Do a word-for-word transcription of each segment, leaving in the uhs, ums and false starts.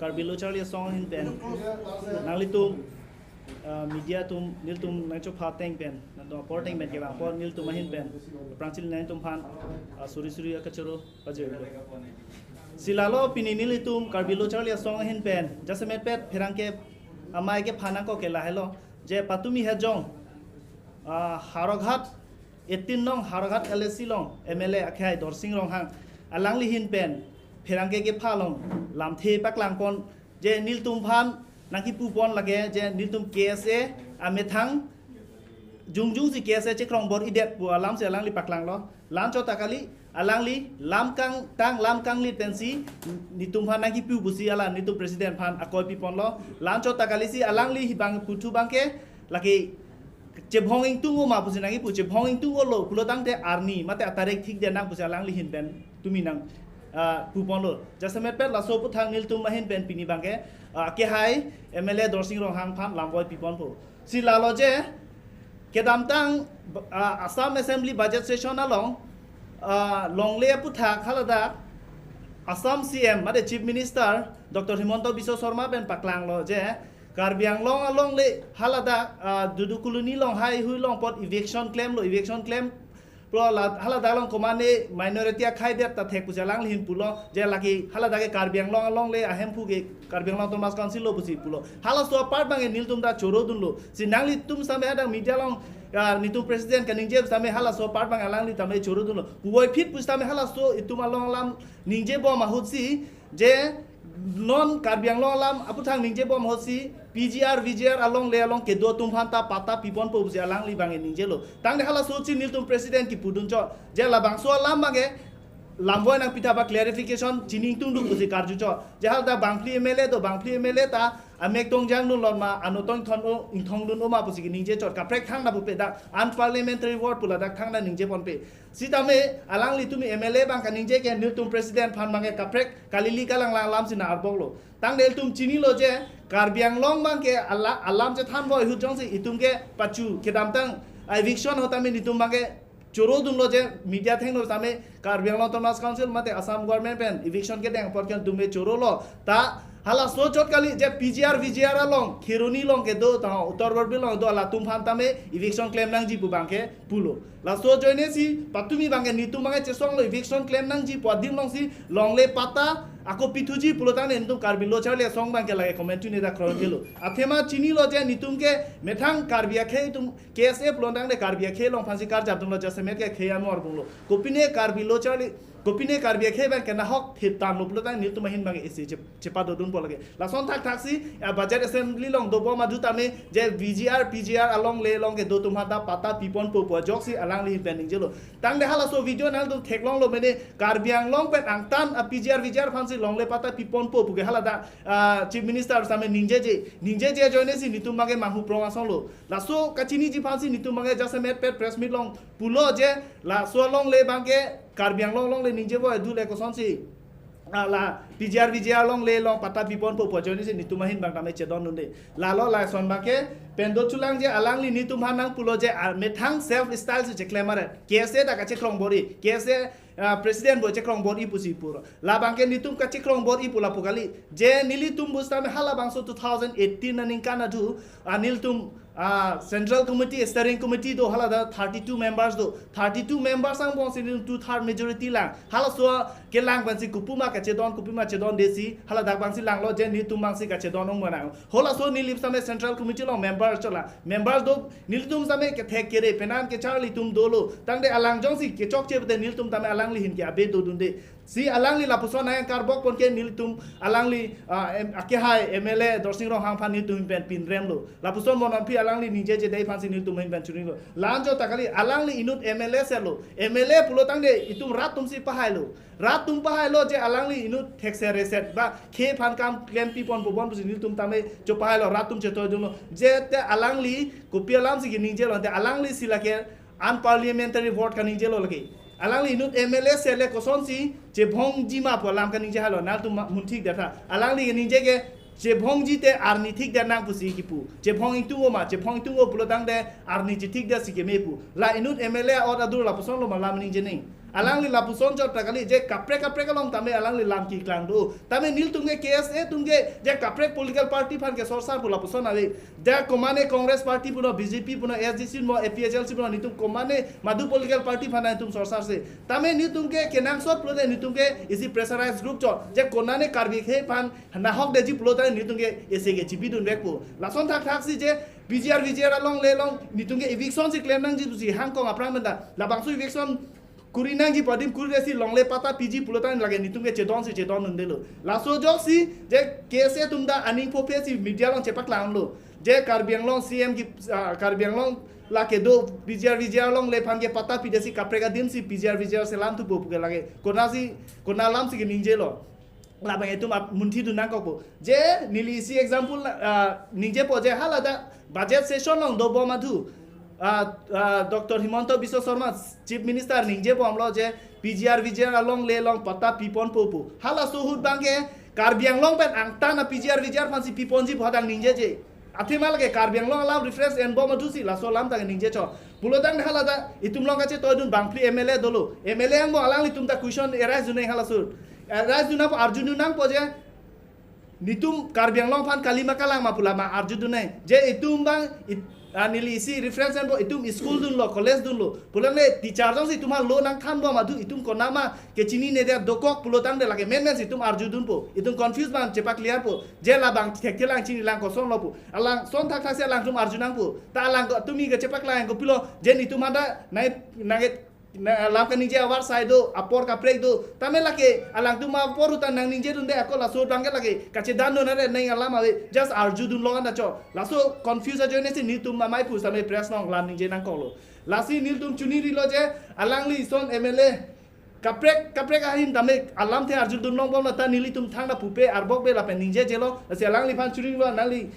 Karbi Lo Charli Asong ahin pen nanglitum, ah, media atum nelitum nangchopha ateng pen, nangtum apor ateng pen kevang apor nelitum ahin pen aphrangsi nanglitum aphan, ah, suri suri akachoro pajirlo. Si lalo pini nelitum Karbi Lo Charli Asong ahin pen jasemet pet pherangke amei kephan nangkok ke lahelo, je patumi hejong, ah, Howraghat, eighteen nong Howraghat L A C along M L A akhai Dorsing Ronghang alangli ahin pen pherangke kepha along lamthe paklang pon, je nelitum aphan nangkipu pon lake je nelitum K S A amethang jongjong si K S A chekrongbor-idet pu alam si alangli paklanglo. La-anchot ta kali, alangli lam kangtang lam kanglit pensi nelitum aphan nangkipu pusi hala nelitum president aphan akoi pi ponlo. La-anchot ta kali si alangli hi bang puthu abangke lake chebhong ingtung-o ma pusi nangkipu, chebhong ingtung-olo pulo tangte arni mate atarik thikdet nang pusi alangli ahin pen tumi nang, ah, pu ponlo. Jasemet pet laso aphuthak nelitum ahin pen pini abangke, ah, kehai M L A Dorsing Ronghang aphan lamvoi pi ponpo. Si lalo je kedamtang, ah, Assam Assembly budget session along, ah, longle aphuthak haladak Assam C M mate Chief Minister Doctor Himanta Biswa Sarma pen paklanglo je Karbi Anglong alongle haladak, ah, Dudu Colony along haihui along apot eviction klemlo, eviction klem pulo la haladak along komatne minority akhaidet ta thek pusi alangli ahin pulo, je lake haladak ke Karbi Anglong alongle ahemphu ke Karbi Anglong Autonomous Council lo pusi pulo. Halaso apart abangke nelitum ta choro dunlo. Si nanglitum sitame hadak media along, ah, nelitum president kaningje sitame halaso apart abang alangli tame choro dunlo. Puvoiphit pusitame halaso itum along alam ningje bom ahut si je non Karbi Anglong alam aphuthak ningje bom ahut si P G R, V G R alongle along kedo atum aphan ta patta pi ponpo pusi alangli abangke ningjelo. Tangte halaso si nelitum president kipu dunchot. Je labangso alam abangke lamvoi nangpi tha ba clarification chini ingtung dun pusi karjuchot. Je haladak bangphli M L A do, bangphli M L A ta amek tongjang dunlo ma, ano tong ingthon-o, ingthong dun-o ma pusi keningjechot. Kaprek thangta pupe, dak unparliamentary word pu ladak thangta ningje ponpe. Sitame alangli tumi M L A abang kaningje ke nelitum president aphan abangke kaprek kalili kalanglang alam si nang-arboklo. Tangte ilitum chinilo je Karbi Anglong abangke ala-, alam chethanvoi ahut jongsi itum ke pachu kedamtang eviction ahut tame nelitum abangke choro dunlo je media athengno tame Karbi Anglong Autonomous Council mate Assam government pen eviction kedeng apot ke nelitum ke chorolo. Ta halaso chot kali je P G R, V G R along Kheroni along kedo ta Uttar Borbil along do latum aphan tame eviction klem nangji pu abangke pulo. Laso ajoine si patumi abangke nelitum abangke chesonglo, eviction klem nangji pu adim along si longle patta ako pithuji pulo tangte nelitum Karbi Lo Charli Asong abangke lake comment tune ta kron kelo. Athema chinilo je nelitum ke methang Karbi akhei atum K S A pulo tangte Karbi akhei along aphansi karjap dunlo, jasemet ke khei amor bunglo. Kopine Karbi Lo Charli, kopine Karbi akhei abangke nahok thip tanlo pulo tangte nelitum ahin abangke isi chep-, chepado dunpo lake. Lason thakthak si, ah, budget assembly along dobom ahut tame je V G R, P G R alongle along kedo atum aphan ta patta pi ponpo pu ajoksi alangli ahin pen ningjelo. Tangte halaso video nangtum theklonglo mene Karbi Anglong pen angtan a P G R, V G R aphansi longle patta pi ponpo pu ke haladak, ah, Chief Minister sitame ningjeje, ningjeje ajoine si nelitum abangke manghu prong asonglo. Laso kachiniji aphansi nelitum abangke jasemet pet press meet along pulo je laso alongle abangke Karbi Anglong alongle ningjevoi dule kosonsi, ah, la P G R, V G R alongle along patta pi ponpo pu ajoine si nelitum ahin abang tame chedon dunde. Lalo lason abangke pen do chulang je alangli nelitum aphan nangpulo je, ah, methang self style si cheklem aret. K S A ta kachekrongbor-i, K S A, ah, president bo chekrongbor-i pusi pulo. La abangke nelitum kachekrongbor-i pu lapu kali. Je nelitum pusitame halabangso two thousand eighteen aningkan ahut, ah, nelitum, ah, Central Committee, Steering Committee do, haladak thirty-two members do. Thirty-two members angbong si nelitum two third majority lang. Halaso kelang pensi kopima kachedon, kopima chedonde si haladak abangsi langlo je nelitum abangsi kachedon ong manang. Halaso neli sitame Central Committee along member chola. Members do, nelitum sitame kethek kere, penan kecharli atum dolo. Tangte alang jongsi kechokche pute nelitum tame alangli ahin ke abe dodunde. Si alangli lapuson nangkarbok pon ke nelitum alangli, ah, em, akehai M L A Dorsing Ronghang aphan nelitum ahin pen pinremlo. Lapuson mo non aphi alangli ningjejedei aphansi nelitum ahin pen chunilo. La-anchot ta kali alangli inut M L A selo. M L A pulo tangte itum rat atumsi pahailo. Rat atum pahailo je alangli inut thekser reset ba khei aphan kam klempi ponpo bon pusi nelitum tame chopahailo, rat atum chetoi dunlo. Je te alangli kopi alamsi keningjelo, te alangli si lake unparliamentary word kaningjelo lake. Alangli inut M L A sele kosonsi chebhongji ma pu alam kaningje halo, nangtum ma-, mun thikdet tha. Alangli kaningje ke chebhongji te arni thikdet nang pusi kipu. Chebhong ingtung-o ma, chebhong ingtung-o pulo tangte arni chethikdet si keme pu. La inut M L A ot adur lapusonlo ma lam ningje ning. Alangli lapuson chot ta kali, je kaprek kaprek along tame alangli lam keklang do. Tame nelitum ke K S A atum ke je kaprek political party aphan kesorsar pu lapuson ave. Je komane Congress party punon, B J P punon, S D C punon, A P H L C punon, nelitum komane madu political party aphan nelitum sorsarse. Tame nelitum ke kenangsot pulote nelitum ke isi pressurized group chot. Je konane Karbi akhei aphan nahok detji pulote nelitum ke isi ke chipidunvekpo. Lason thakthaksi je P G R V G R along le along nelitum ke eviction si klem nangji pusi hangkong aphrang pen ta. Labangso eviction kuri nangji pu adim kuri detsi longle patta piji pulote lake nelitum ke chedonsi chedondundelo. Laso ajoksi je K S A atum ta aning phophesi media along chepaklanglo. Je Karbi Anglong C M ke, ah, Karbi Anglong lake do P G R V G R along le aphan ke patta pidetsi kaprek adimsi P G R V G R selam thupo puke lake konatsi, kona alamsi keningjelo. Labang itum ap munthi dun nangkokpo. Je neli isi example, ah, ningjepo je hala ta budget session along dobom athu, ah, ah, Doctor Himanta Biswa Sarma, Chief Minister ningjebomlo je P G R V G R along le along patta piponpo pu. Halaso ahut abang ke Karbi Anglong pen angtan a P G R V G R aphansi piponji pu hadak ningjeje. Athema lake Karbi Anglong alam reference enbom athusi laso alam ta ningje chot. Pulotangte hala ta itum along kachetoidun bangphli M L A dolo. M L A angbong alanglitum ta question arise dunnang halaso ahut. Arise dun nangpo, arjudun nangpo je nelitum Karbi Anglong aphan kali ma kalang ma pu lama arjudunnang. Je itum abang it-, ah, neli isi reference enpo, itum school dunlo, college dunlo. Pulang le teacher jongsi itum aphan lo nangthanbom athu itum konama kechinine dia dokok pulotangte lake menmensi itum arjudunpo. Itum confuse abang chepaclearpo. Je labang thekthelang chinilang kosonlo pu. Alangson thakthaksi alangtum arju nangpo. Ta alangtum ke chepaklang kopilo je nelitum aphan ta nai nangke na, lam kaningje avarsai do, apor kaprek do. Tame lake alangtum apor ahut ta nangningjedunde ako laso abang ke lake kachedandun are neng alam ave, just arjudunlo anta chot. Laso confuse ajoinesi nelitum amei pu same press along lam ningje nangkoklo. Lasi nelitum chiningrilo je alangli ison M L A kaprek kaprek ahin tame alamthe arjudun longbomlo ta nelitum thangta pupe arbokbe lapen ningjejelo. Lasi alangliphan chiningrilo, nangli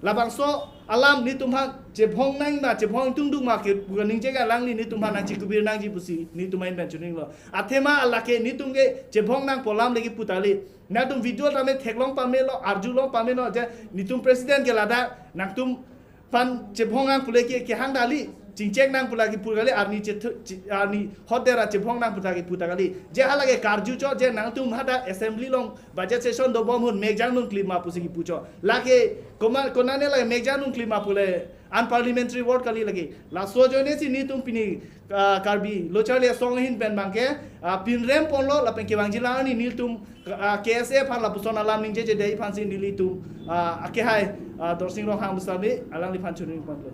labangso alam nelitum aphan chebhong nang ma chebhong tungdung ma ke pu kaningje ke alangli nelitum aphan nangchikubir nangji pusi nelitum ahin pen chiningrilo. Athema lake nelitum ke chebhong nangpo alam le kipu ta kali. Nangtum video tame theklong pamelo, arjulong pamelo je nelitum president ke ladak nangtum aphan chebhong nang pule ke kehang ta kali, chingchek nang pu lake pu kali, arni chethu-, chi-, arni hot dera chebhong nang pu ta kipu ta kali. Je hala ke karju chot je nangtum hadak assembly along budget session dobom ahut mekjang nangklim ma pusi kipu chot. Lake koma-, konane lake mekjang nangklim ma pule unparliamentary word kali lake. Laso ajoinesi nelitum pini, ah, Karbi Lo Charli Asong ahin pen abang ke, ah, pinrem ponlo lapen kevangjilang arni nelitum, ah, K S A aphan lapuson alam ningjeje dei aphansi nelitum, ah, akehai, ah, Dorsing Ronghang pusitame alangliphan chiningrilo.